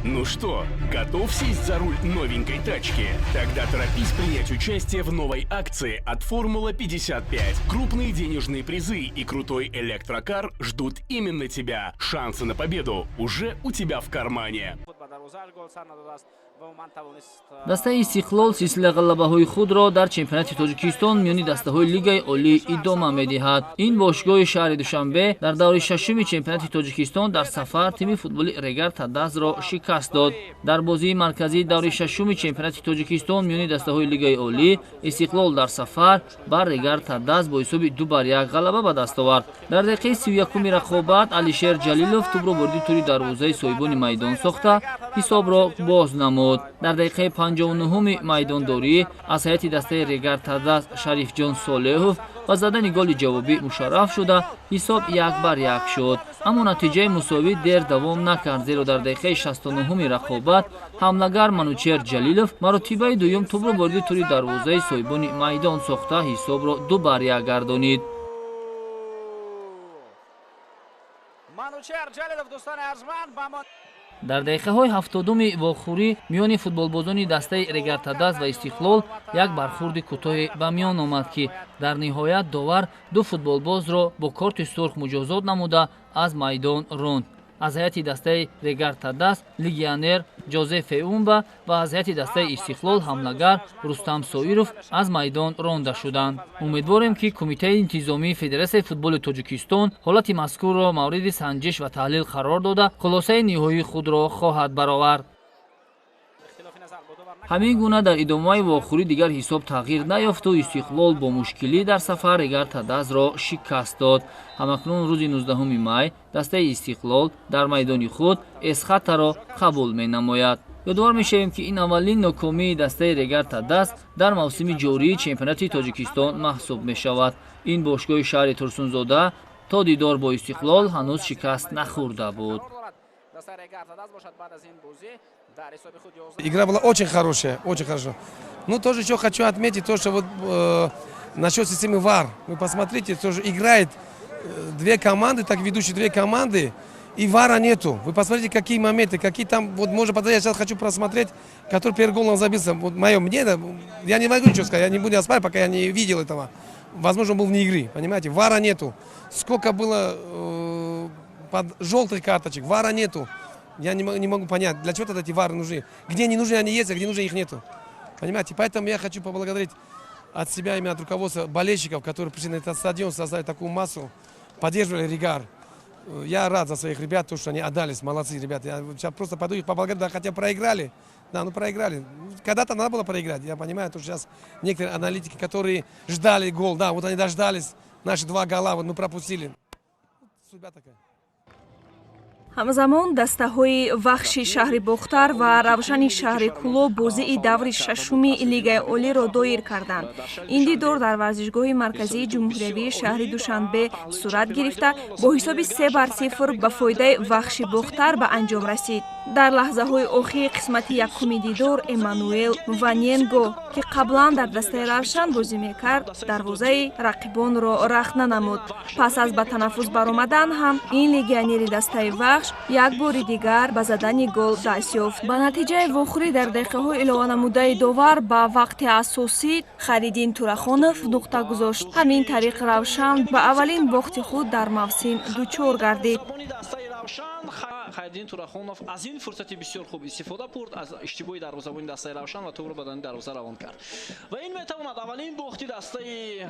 Ну что, готов сесть за руль новенькой тачки? Тогда торопись принять участие в новой акции от Формула 55. Крупные денежные призы и крутой электрокар ждут именно тебя. Шансы на победу уже у тебя в кармане. Дастаи Истиқлол силсила ғалабаҳои худро дар чемпионати Тоҷикистон миёни дастаҳои Лигаи Олӣ идома медиҳад. Ин бошгоҳи шаҳри Душанбе дар даври шашуми чемпионати Тоҷикистон дар сафар тими футболи Регар Тадазро шикаст дод. Дар бозии марказии даври шашуми чемпионати Тоҷикистон миёни дастаҳои Лигаи Олӣ Истиқлол дар сафар бар Регар Тадаз бо ҳисоби 2-1 ғалаба ба даст овард. Дар дақиқаи 31-уми рақобат Алишер Ҷалилов тӯбро вориди тӯри дарвозаи соҳибони майдон сохта, ҳисобро боз намуд. Дар дақиқаи 59-уми майдондорӣ аз ҳайати дастаи Регар Тадаз Шарифҷон Солеҳов ба задани голи ҷавобӣ мушарраф шуда, ҳисоб 1-1 шуд. Аммо натиҷаи мусовӣ дер давом накард, зеро дар дақиқаи 69-уми рақобат ҳамлагар Манучер Ҷалилов маротибаи дуюм тӯбро вориди тӯри дарвозаи соҳибони майдон сохта, ҳисобро 2-1 гардонид. Дар дақиқаҳои 70-уми вохӯрӣ миёни футболбозони дастаи Регартадаз ва Истиқлол як бархурди кӯтоҳе ба миён омад, ки дар ниҳоят довар ду футболбозро бо корти сурх муҷозот намуда, аз майдон ронд. Аз ҳайати дастаи Регартадаз легионер Ҷозе Феумба ва аз ҳайати дастаи Истиқлол ҳамлагар Рустам Соиров аз майдон ронда шуданд. Умедворем, ки Кумитаи интизомии Федератсияи футболи Тоҷикистон ҳолати мазкурро мавриди санҷиш ва таҳлил қарор дода, хулосаи ниҳоии худро хоҳад баровард. Ҳамин гуна дар идомаи вохӯрӣ дигар ҳисоб тағйир наёфту Истиқлол бо мушкилӣ дар сафар Регар Тадазро шикаст дод. Ҳамакнун рӯзи 19 май дастаи Истиқлол дар майдони худ Эсхатаро қабул менамояд. Ёдовар мешавем, ки ин аввалин нокомии дастаи Регар Тадаз дар мавсими ҷории чемпионати Тоҷикистон маҳсуб мешавад. Ин бошгоҳи шаҳри Турсунзода то дидор бо Истиқлол ҳанӯз шикаст нахӯрда буд. Игра была очень хорошая, очень хорошая. Ну, тоже еще хочу отметить то, что вот насчет системы ВАР. Вы посмотрите, тоже играет две команды, так ведущие две команды, и ВАРа нету. Вы посмотрите, какие моменты, какие там, вот можно подойти, я сейчас хочу просмотреть, который первый гол он забился. Вот мое мнение, я не могу ничего сказать, я не буду оспаривать, пока я не видел этого. Возможно, он был вне игры, понимаете, ВАРа нету. Сколько было под желтых карточек, ВАРа нету. Я не могу понять, для чего тогда эти вары нужны. Где не нужны, они есть, а где нужны, их нету. Понимаете? Поэтому я хочу поблагодарить от себя, именно от руководства, болельщиков, которые пришли на этот стадион, создали такую массу, поддерживали Регар. Я рад за своих ребят, то, что они отдались, молодцы ребята. Я сейчас просто пойду их поблагодарю, да, хотя проиграли. Да, ну проиграли. Когда-то надо было проиграть. Я понимаю, то, что сейчас некоторые аналитики, которые ждали гол, да, вот они дождались, наши два гола, вот мы пропустили. Судьба такая. Ҳамзамон дастаҳои Вахши шаҳри Бохтар ва Равшани шаҳри Кӯлоб бозии даври шашуми Лигаи Олиро доир карданд. Ин дидор дар варзишгоҳи марказии ҷумҳуриявии шаҳри Душанбе сурат гирифта, бо ҳисоби 3-0 ба фоидаи Вахши Бохтар ба анҷом расид. Дар лаҳзаҳои охири қисмати якуми дидор Эммануэл Ваненго, ки қаблан дар дастаи Равшан бозӣ мекард, дарвозаи рақибонро рахна намуд. Пас аз ба танаффус баромадан ҳам ин легионери дастаи Вахш як бори дигар ба задани гол даст ёфт. Ба натиҷаи вохӯрӣ дар дақиқаҳои илованамудаи довар ба вақти асосӣ Хайриддин Турахонов нуқта гузошт. Ҳамин тариқ Равшан ба аввалин бохти худ дар мавсим дучор гардид. Хайриддин Турахонов аз ин фурсати бисёр хуб истифода бурд, аз иштибоҳи дарвозабони дастаи Равшан ва тӯбро ба даруни дарвоза равон кард ва ин метавонад аввалин бохти дастаи